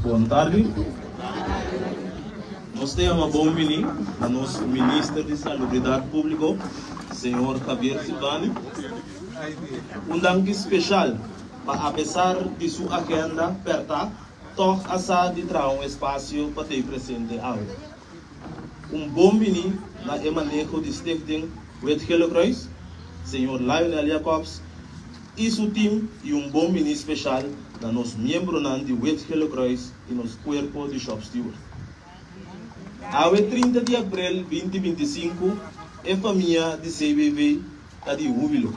Bon tardi. Nos ta yama bon bini na nos Minister di Salubridat Públiko, señor Javier Silvani. Un danki speshal pa apesar di su agenda pèrtá tòg a sa di traha un espasio pa t'ei presente awe. Un bon bini na e maneho di Stichting Wit Gele Kruis, señor Lionel Jacobs y su team y un bon bini special na nos miembronan di Wit Gele Kruis y nos cuerpo di shop steward. Awe 30 di april 2025 e famia di CBV ta di hubilo.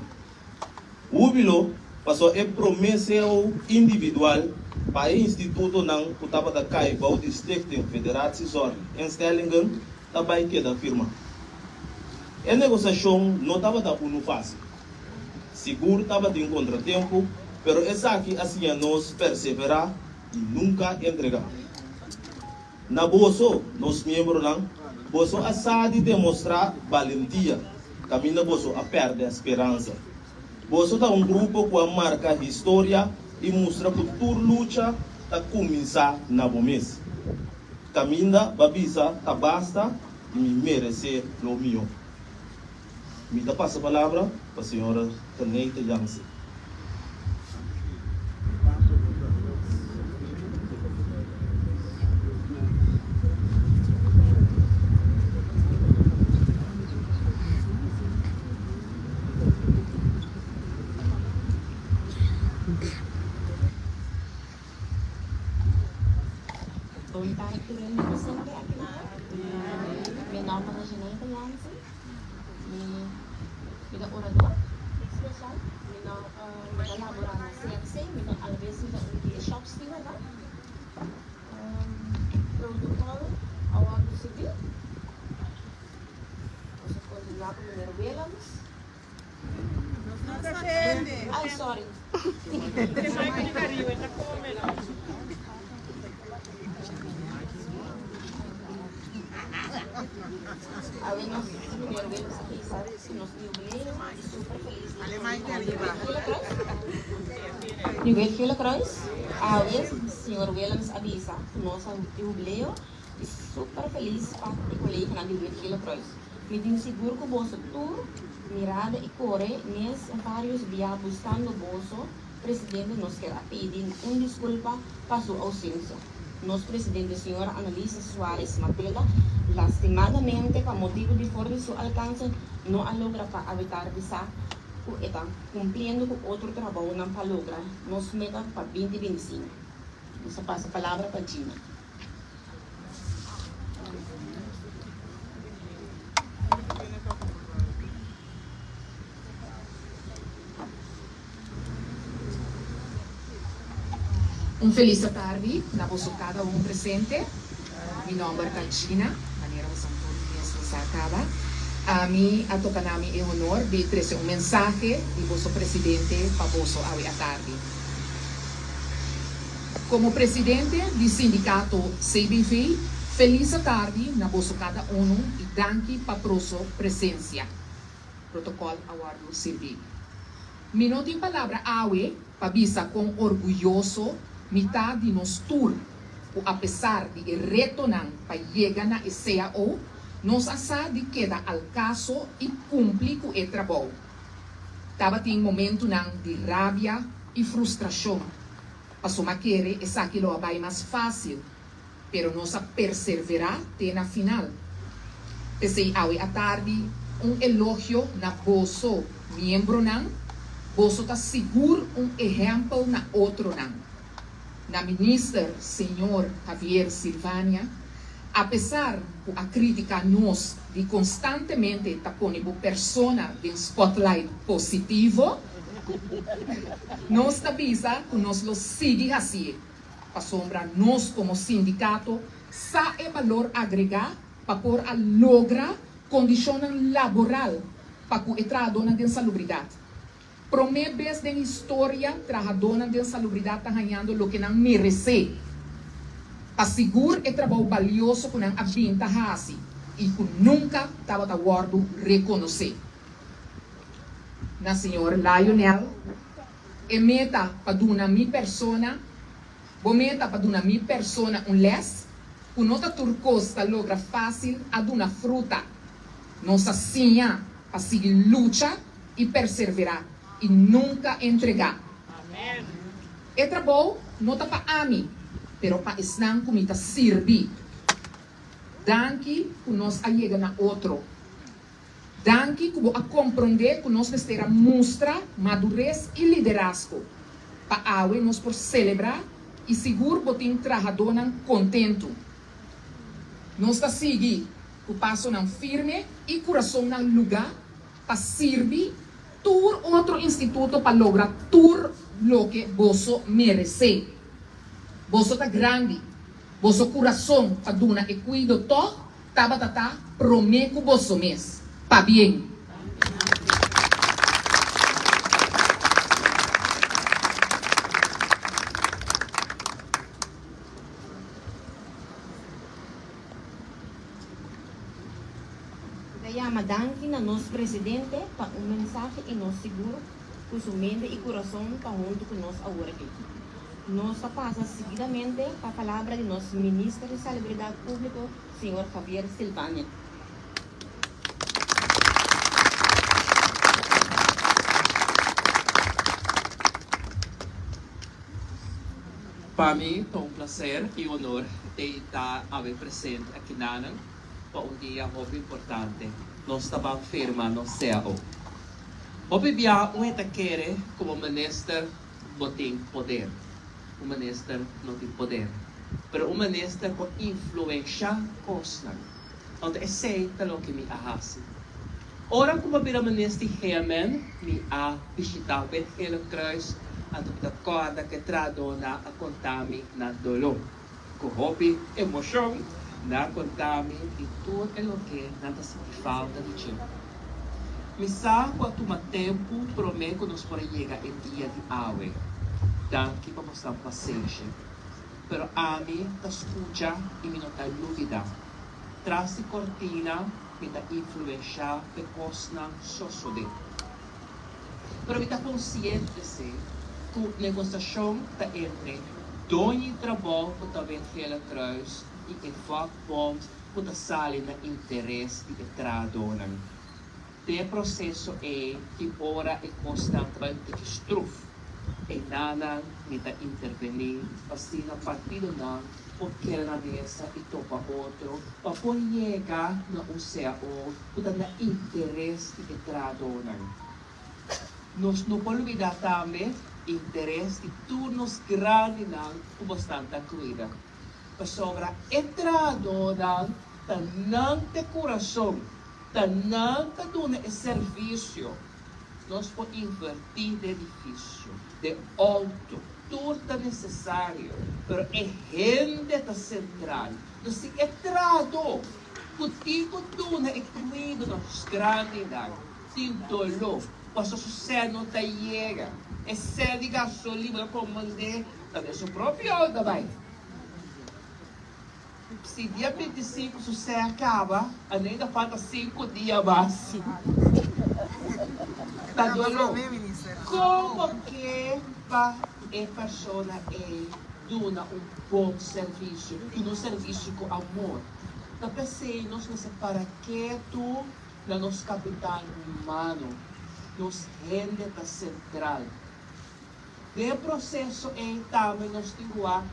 Hubilo paso e prome cao individual pa e institutonan ku tabata kai bou di Stichting Federatie Zorg Instellingen ta bai keda firma. E negosiashon no tabata unu fásil. Sigur tabatin kontratempu, pero esaki a siña nos perseverá i nunka entregá. Na boso, nos miembronan, boso a sa di demostrá balentia kaminda boso a pèrdè speransa. Boso ta un grupo ku a marka historia i mustra ku tur lucha ta kuminsá na bo mes. Kaminda ba bisa ta basta i mi meresé lo mihó. Mi ta pasa palabra pa señora Taneita Jansen. Bon tardi tur hende presente aki na. Mi nomber ta Jeanette Jansen. Mi mi ta orador special. Mi no mi ta labora na CMC. Mi ta alabes mi ta un di e shop stewardnan. Protocol a wordo sigui. Nos a continua cu meneer Willems. Ay sorry. Awe nos meneer Willems a bisa cu nos jubileo y super feliz di di Wit Gele Kruis. Awe señor Willems a bisa cu nos a jubileo y super feliz pa e coleganan di Wit Gele Kruis. Mi tin sigur ku boso tur mirada i kore mes varios bia buskando boso presidente nos kier a pidi un diskulpa pa su ausensia. Nos presidente señora Annalisa Suarez Matilda lastimadamente pa motibu di for di su alkanse no a logra pa awe tardi sa ku e ta kumpliendo ku otro trabounan pa logra nos meta pa 2025. Nos a pasa palabra pa Gina. Un felis atardi na boso kada un presente. Mi nomber ta Gina, manera boso tur mes lo sa kaba. Ami a toka na mi e honor di trese un mensahe di boso presidente pa boso awe atardi. Komo presidente di sindikato CBV, felis atardi na boso kada unu i danki pa proso presensia. Protokòl a wòrdu sirbí. Mi no tin palabra awe pa bisa kon orguyoso mi ta di nos tur ku apesar di e retonan pa yega na e cao, nos a sa di keda al kaso i kumpli ku e trabou. Tabatin momentunan di rabia i frustrashon, pasobra kere esaki lo a bai mas fásil, pero nos a perserverá te na final. P'esei awe atardi un elogio na boso, miembronan, boso ta sigur un ehèmpel na otronan. Na Minister señor Javier Silvania, apesar ku a kritika nos di konstantemente ta pone bo persona den spotlight positivo, nos ta bisa ku nos lo sigui hasié, pasobra nos komo sindikato sa e balor agregá pa por a logra kondishonnan laboral pa ku e trahadónan den salubridat. Promé bes den historia trahadónan den salubridat ta hañando loke nan meresé. Pa sigur e trabou balioso ku nan a bin ta hasi i ku nunka tabata wòrdu rekonosé. Na señor Lionel, e meta pa duna mi persona. Bo meta pa duna mi persona un lès ku no ta tur kos ta logra fásil a duna fruta. Nos a siña pa sigui lucha i perserverá i nunka entregá. E trabou no ta pa ami, pero pa esnan ku mi ta sirbi. Danki ku nos a yega na otro. Danki ku bo a komprondé ku nos mester a mustra madures i liderazgo pa awe nos por selebrá i sigur bo tin trahadónan kontentu. Nos ta sigui ku pasonan firme i kurasonnan lugá pa sirbi tur otro instituto pa logra tur loke boso meresé. Boso ta grandi, boso kurason pa duna e kuido tòg tabata ta promé ku boso mes. Pabien! Mi ta yama danki na nos presidente pa un mensahe i nos sigur ku su mente i kurason ta huntu ku nos awor aki. Nos ta pasa seguidamente pa palabra di nos Minister di Salubridat Públiko, señor Javier Silvania. Pa mi ta un placer y honor di ta awe presente akinanan pa un dia hopi importante. Nos ta ban firma nos cao. Hopi bia un hende ta kere cu bo minister bo tin poder. Un minister no tin poder. Pero un minister por influencia cosnan. Anto esey ta loke mi a haci. Ora cu mi a bira minister di GMN, mi a bishita Wit Gele Kruis, anto mi ta corda cu e trahadornan a conta mi nan dolor. Cu hopi emocion nan a conta mi di tur e loke nan ta sinti falta di dje. Mi sa cu a tuma tempu prome cu nos por a yega e dia di awe. Danki pa bosan pasenshi. Pero ami ta scucha y mi no ta lubida. Tras di cortina mi ta influencia p'e cosnan sosode. Pero mi ta consciente si cu negociacion ta entre doñi trabou cu ta Wit Gele Kruis y e vakbond cu ta sali na interes di e trahadornan. Den e proceso ey tin ora e cosnan ta bay un tiki struf. Enanan mi ta intervení pa asina partidonan por keda na mesa i topa otro pa por yega na un cao ku ta na interes di e trahadónan. Nos no por lubidá tambe interes di tur nos grandinan ku bosnan ta kuida, pasobra e trahadónan ta nan te kurason, ta nan ta duna e servisio. Nos por invertí den edifisio, den outo, tur ta nesesario, pero e hende ta sentral. Entonces si e trahadó ku tin ku duna e kuido na nos grandinan tin doló pasobra su sèn no ta yega, e sèn di gasolin bo ta komand'é ta den su propio outo bai. Si dia 25 su sè a kaba, ainda falta 5 dia mas. Ta doló. Komo ke pa e persona ei duna un bon servisio, duna un servisio ku amor? Ta p'esei nos mester para ketu na nos kapital humano. Nos hende ta sentral. Den e proseso ei tambe nos tin ku wak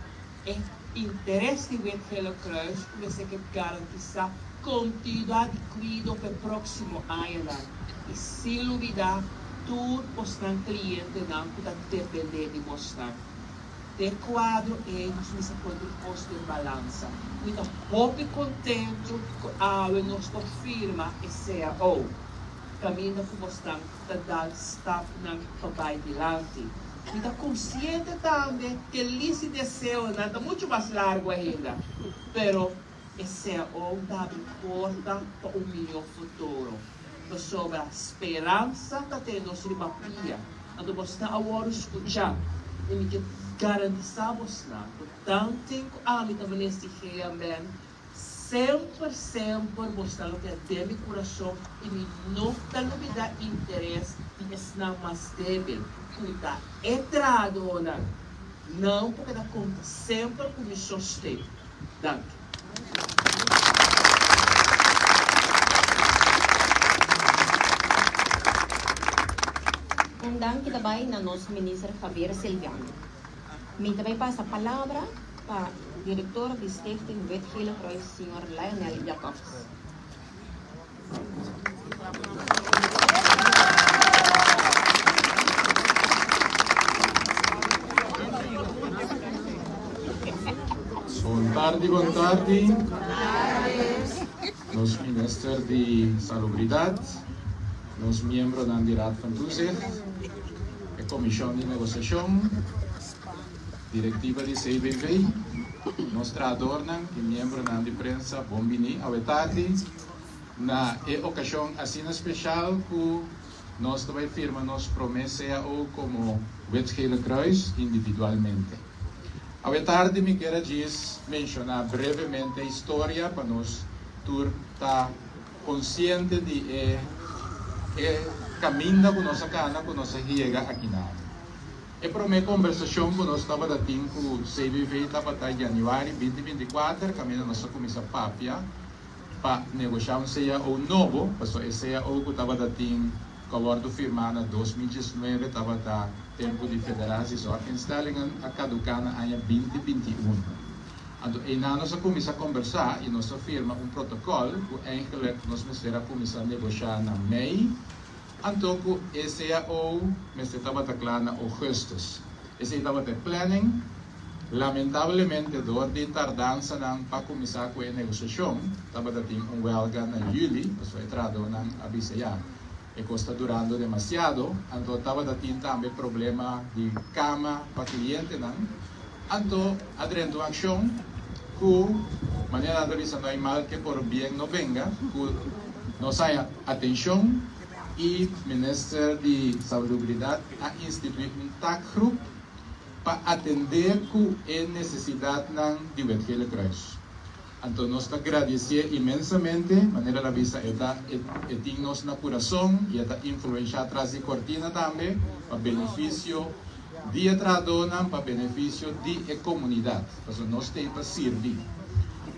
e interes di Wit Gele Kruis ku mester ke garantisá kontinuidat di kuido pa e próksimo añanan i sin lubidá tur bosnan klientenan ku ta dependé di bosnan. Den e kuadro ei nos mester pone tur kos den balansa. Mi ta hopi kontentu ku awe nos por firma e cao kaminda ku bosnan ta dal stapnan pa bai dilanti. Mi ta konsiente tambe ku e lis di deseonan ta muchu mas largu ainda, pero e cao ta habri porta pa un mihó futuro, pasobra speransa ta tene nos riba pia. Anto bosnan a wòrdu skuchá, i mi ke garantisá bosnan ku tanten ku ami ta minister GMN, Semper, semper bo sta loke den mi kurason i mi no ta lubidá interes di esnan mas débil, ku ta e trahadónan. Nan por keda konta semper ku mi sosten. Danki. Un danki ta bai na nos Minister Javier Silviano. Mi ta bai pasa palabra pa Director di Stichting Wit Gele Kruis Señor Lionel Jacobs. Bon tardi, bon tardi. Nos Minister di Salubridad, nos miembronan di Raad van Toezicht, e Comishon di Negociacion, Directiva di CBV, nos trahadornan y miembronan di prensa bon bini awe tardi na e ocasion asina special cu nos ta bay firma nos prome cao como Wit Gele Kruis individualmente. Awe tardi mi kier a djis menciona brevemente e historia pa nos tur ta consciente di e e caminda cu nos a cana cu nos a yega akinan. E promé kombersashon ku nos tabata tin ku CBV tabata yanüari 2024 kaminda nos a kuminsá papia pa negoshá un cao nobo, pasobra e cao ku tabata tin ku a wòrdu firmá na 2019 tabata tempu di Federatie Zorginstellingen a kaduká na aña 2021. Anto einan nos a kuminsá kombersá i nos a firma un protokòl ku eigenlijk nos mester a kuminsá negoshá na mei. Anto ku e cao mester tabata kla na ougùstùs. Esei tabata e planning. Lamentablemente dor di tardansanan pa kuminsá ku e negosiashon, tabata tin un wèlga na yüli, pasobra e trahadónan a bisa ya e kos ta durando demasiado. Anto tabata tin tambe problema di kama pa klientenan. Anto a drenta un akshon ku, manera nan ta bisa no hay mal que por bien no venga, ku nos haña atenshon i Minister di Salubridat a instituí un taakgroep pa atendé ku e nesesidatnan di Wit Gele Kruis. Anto nos ta gradisié inmensamente, manera el a bisa e ta e tin nos na kurason i e ta influenshá tras di kortina tambe pa benefisio di e trahadónan, pa benefisio di e komunidat, pasobra nos t'ei pa sirbi.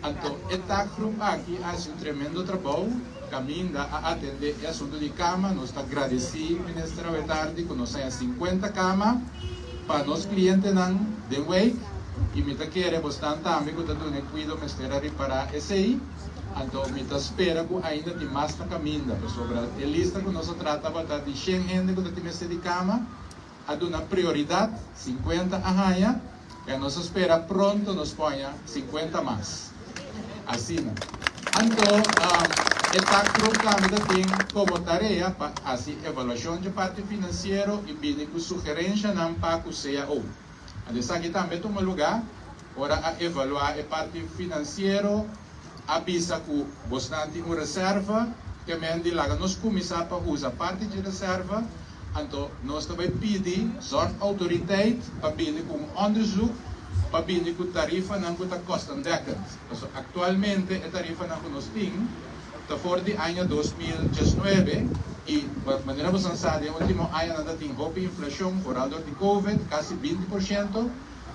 Anto e taakgroep aki a hasi un tremendo trabou, kaminda a atendé e asuntu di kama. Nos ta gradisí Minister awe tardi ku nos haña 50 kama pa nos klientenan den wijk. I mi ta kere bosnan tambe ku ta duna e kuido mester a ripará esei. Anto mi ta spera ku ainda tin mas na kaminda, pasobra e lista ku nos a traha tabata di shen hende ku ta tin mester di kama, a duna prioridat, 50 a haña, i nos a spera pronto nos por haña 50 mas. Asina. Anto e taakgroep tambe ta tin komo tarea pa hasi evaluashon dje parti finansiero i bini ku sugerenshanan pa ku cao. Anto esaki tambe tuma lugá ora a evaluá e parti finansiero, a bisa ku bosnan tin un reserva, ke men di laga nos kuminsá pa usa parti dje reserva, anto nos ta bai pidi Zorgautoriteit pa bini ku un onderzoek pa bini ku tarifanan ku ta kostendekkend. Pasobra aktualmente e tarifanan ku nos tin ta for di aña 2019 i manera boso sa den ultimo añanan ta tin hopi inflashon foral dor di covid, kasi 20%,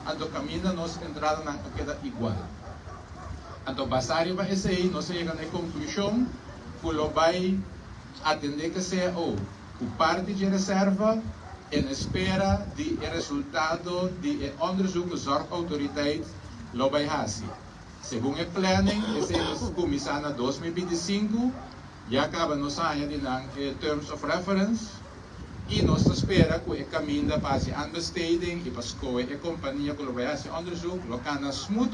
anto kaminda nos entradanan a keda igual. Anto basá riba esei nos a yega na e konklushon ku lo bai atendé ku cao ku parti dje reserva en espera di e resultado di e onderzoek ku Zorgautoriteit lo bai hasi. Segun e planning, esei lo kuminsá na 2025, ya kaba nos a haña di nan e terms of reference i nos ta spera ku e kaminda pa hasi aanbesteding i pa skohe e kompania ku lo bai hasi onderzoek lo kana smooth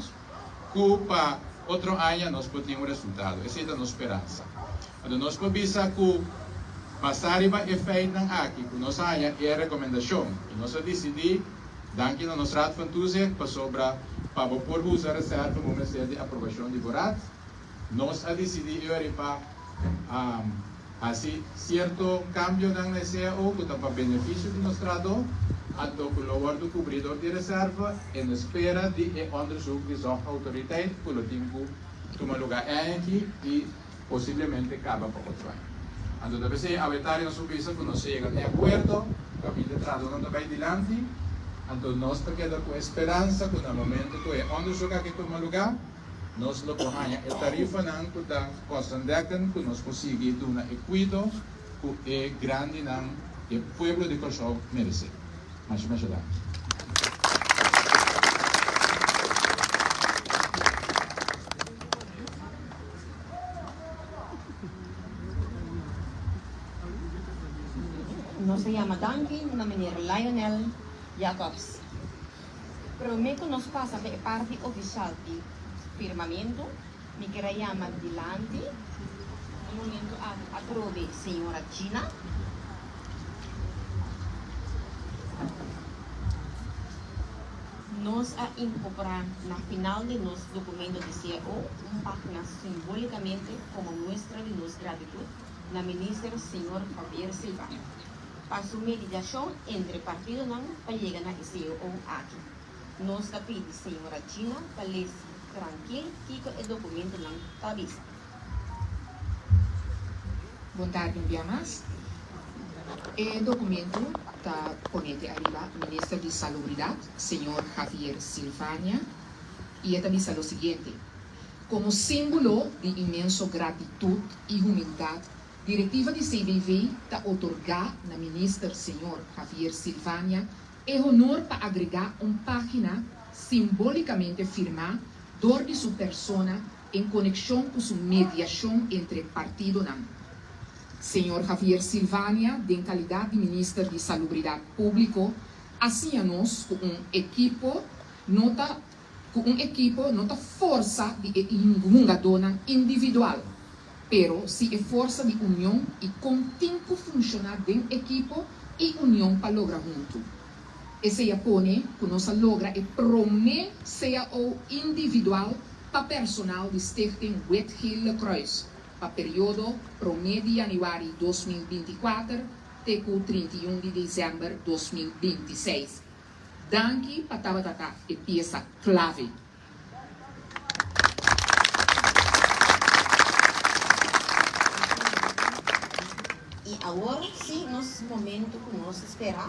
ku pa otro aña nos por tin un resultado. Esei ta nos speransa. Anto nos por bisa ku basá riba e feitnan aki ku nos a haña e rekomendashon i nos a disidí, danki na nos Raad van Toezicht, pasobra pa bo por usa reserva bo mester di aprobashon di bo raad, nos a disidí e ora pa hasi sierto kambionan na e cao ku ta pa benefisio di nos trahadó, anto ku lo wòrdu kubrí dor di reserva en espera di e onderzoek di Zorgautoriteit ku lo tin ku tuma lugá e aña aki i posiblemente kaba pa otro aña. Anto ta p'esei awe tardi nos por bisa ku nos a yega na e akuerdo, kaminda e trahadónan ta bai dilanti. Anto nos ta keda ku e speransa ku na momento ku e onderzoek aki tuma lugá, nos lo por haña e tarifanan ku ta kostendekkend ku nos por sigui duna e kuido ku e grandinan di e pueblo di Kòrsou meresé. Masha masha danki. Nos ta yama danki na meneer Lionel Jacobs. Prome ku nos pasa pa e parti ofisial di firmamentu, mi kier a yama dilanti e momentu aki atrobe señora Gina. Nos a incorpora na final di nos documento di CAO un pagina simbolicamente como muestra di nos gratitud na Minister Señor Javier Silvania pa su mediacion entre partidonan pa yega na e CAO aki. Nos ta pidi Señora Gina pa lesi trankil kico e documentonan ta bisa. Bon tardi un bia mas. E documento ta ponete ariba Minister di Salubridad, Señor Javier Silvania, y e ta bisa lo siguiente, Como simbolo di inmenso gratitud y humildad, Directiva di CBV ta otorga na Minister Señor Javier Silvania e honor pa agrega un pagina simbolicamente firma dor di su persona en conexion cu su mediacion entre partidonan. Señor Javier Silvania den calidad di Minister di Salubridad Publico a siña nos cu un ekipo no ta cu un ekipo no ta forsa di e hungadónan individual, pero si e forsa di union y con tin cu funciona den ekipo y union pa logra hunto. Esey a pone cu nos a logra e prome cao individual pa personal di Stichting Wit Gele Kruis pa periodo prome di januari 2024 te cu 31 di december 2026. Danki pa tabata ta e piesa clave. I awor sí nos momento ku nos ta spera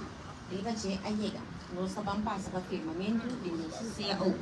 riba dje a yega. Nos ta ban pasa pa firmamentu di nos cao.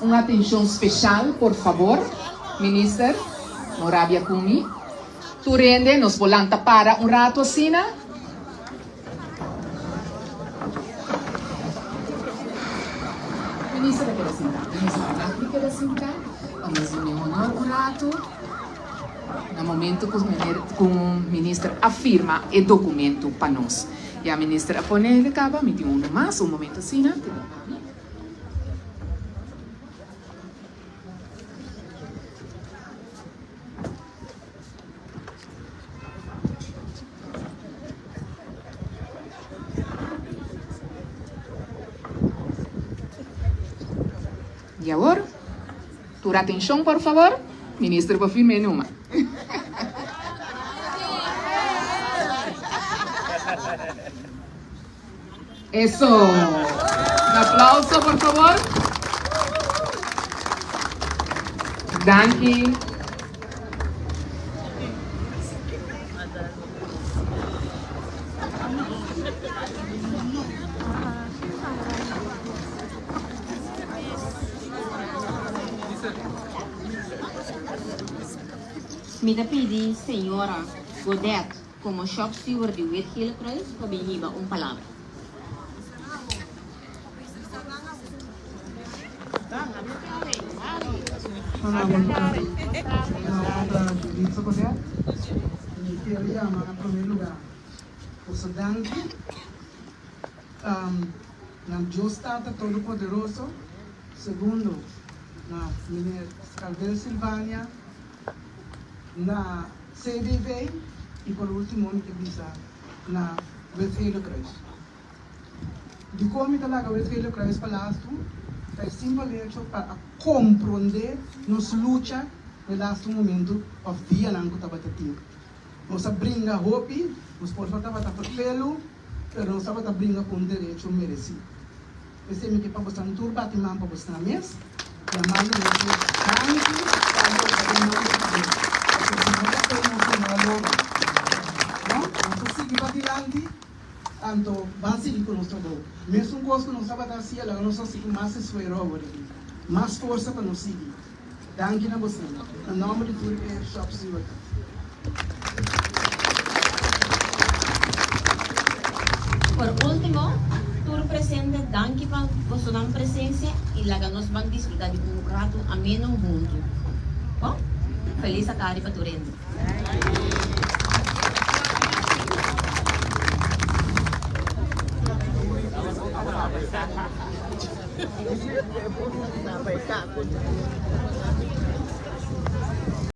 Un atencion special por fabor, Minister, no rabia cu mi. Tur hende nos por lanta para un rato asina. Minister a keda sintá. Minister a mag di keda sintá pa nos duna e honor un ratu na momento ku meneer ku minister a firma e documento pa nos. Ya minister a pone el kaba, mi tin uno mas, un momento asina. Y awor, tur atencion por favor, Minister por firma e numa. Eso! Un aplauso por favor. Danki. Mi ta pidi señora Godet Komo shop steward di Wit Gele Kruis pa bin hiba un palabra. Julitza Godet, Mi kier yama na prome luga boso danki na Dios Tata Todopoderoso, segundo na Meneer Scalvin Silvania, na CBV y por ultimo mi ta bisa na Wit Gele Kruis. Dikon mi ta laga Wit Gele Kruis pa lastu? Ta e simpel hecho pa a compronde nos lucha den lastu momento of dianan cu tabata tin. Nos a bringa hopi, nos por fa tabata ferfelu, pero nos tabata bringa cu un derecho mereci. P'esei mi ke pa bosan tur bati man pa bosnan mes, yamando nos Dios danki pa logra den nomber di Dios, pasobra si no ta fe nos lo no a logra. No, nos ta sigui padilanti, anto ban sigui ku nos trabou. Mesun kos ku nos tabata hasi, laga nos hasi ku mas esfuero awor aki, mas forsa pa nos sigui. Danki na bosan, na nomber di tur e shop steward. Por ultimo, tur presente danki pa bosonan presencia y laga nos ban disfruta di un rato ameno hunto. Bon, feliz atardi pa tur hende.